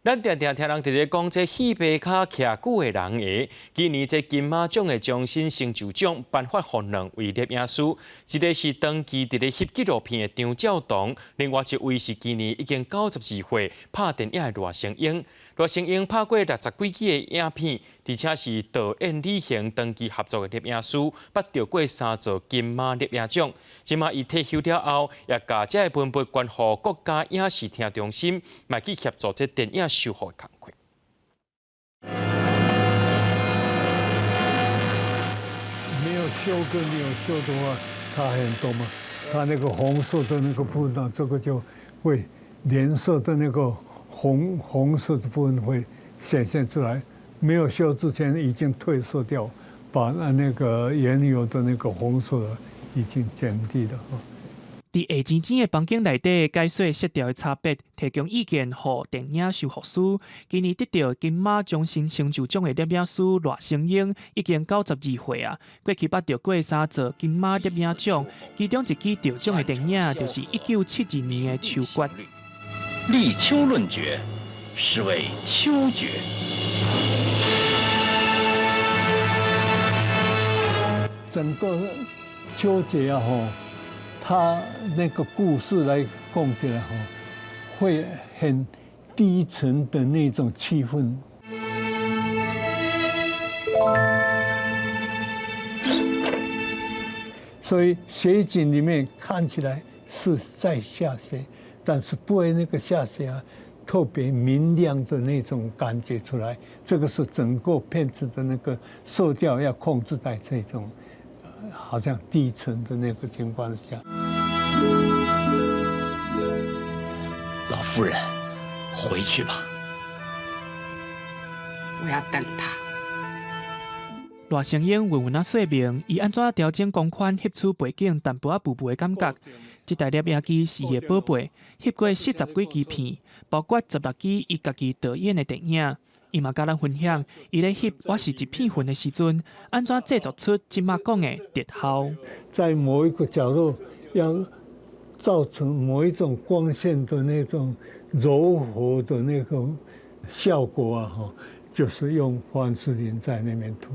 咱定定聽人佇咧講，這戲棚跤徛久的人會，今年這金馬獎的終身成就獎頒發予兩位攝影師，一个是長期佇咧翕紀錄片的張照堂，另外一位是今年已經92歲拍電影的賴聲英。賴聲英拍過六十幾支的影片，而且是導演李行長期合作的攝影師，捌得過三座金馬攝影獎。這馬伊退休了後，也共這个文物捐予國家影視聽中心，嘛去協助這電影修復的工課。沒有修跟沒有修的話差很多嘛。它那個紅色的那個部分，這個就會顏色的那個紅紅色的部分會顯現出來。沒有修之前已經褪色掉，把那個原有的那個紅色已經減低了。佇黑青青的房間內底解說色調的差別，提供意見予電影修復師。今年得著金馬終身成就獎的攝影師賴聲英已經92歲啊！過去捌得過三座金馬攝影獎，其中一支得獎的電影就是1972年的《秋決》。立秋論決，是謂秋決。整個秋決啊，吼！他那個故事來講起來，吼，會很低沉的那種氣氛。所以雪景裡面看起來是在下雪，但是不會那個下雪啊特別明亮的那種感覺出來。這個是整個片子的那個色調要控制在這種好像低沉的那個情況下。老夫人，回去吧。我要等他。賴聲英問問仔說明，伊按怎調整光寬翕出背景淡薄仔霧霧的感覺。這台攝影機是伊的寶貝，翕過四十幾支片，包括16支伊家己導演的電影。伊嘛佮咱分享，伊咧翕《我是一片雲》的時陣，按怎製作出這馬講的特效。在某一個角落，要造成某一種光線的那種柔和的那個效果啊，吼，就是用凡士林在那邊塗。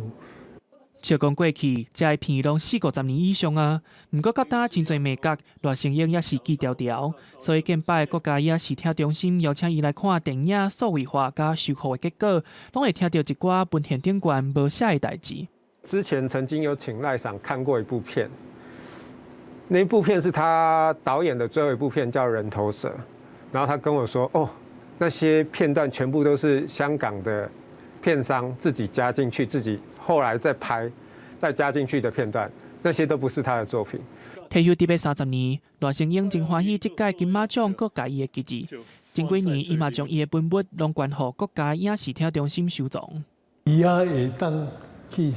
笑講過去，這个片攏四五十年以上啊。毋過到今真濟眉角，賴聲英猶是記牢牢。所以近擺國家影視聽中心邀請伊來看電影數位化佮修復的結果，攏會聽著一寡文獻頂懸無寫的代誌。之前曾經有請賴桑看過一部片，那部片是他導演的最後一部片，叫《人頭蛇》。然後他跟我說：“哦，那些片段全部都是香港的片商自己加進去，自己後來再拍、再加進去的片段，那些都不是他的作品。” 退休佇欲30年，賴聲英真歡喜這屆金馬獎閣共伊的記憶。前幾年，伊嘛將伊的文物攏捐予國家影視聽中心收藏。伊也會當去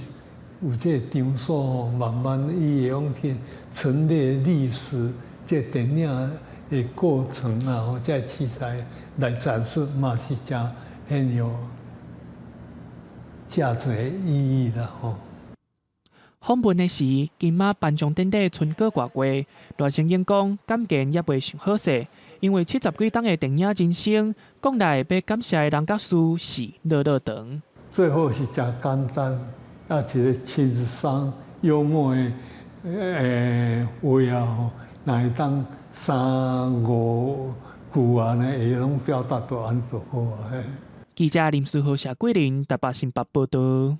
有這個場所，慢慢伊會用去陳列歷史，這電影的過程啊，或者器材來展示，嘛是誠很有價值的意義啦吼。訪問的時，金馬頒獎典禮賰閣偌過，賴聲英講感言猶未想好勢，因為70幾冬的電影人生，講來欲感謝的人佮事是落落長。最後是誠簡單，啊，一個輕鬆幽默的話啊吼，若會當三五句按呢，會攏表達到按呢就好啊。記者林書豪、謝桂林台北新北報導。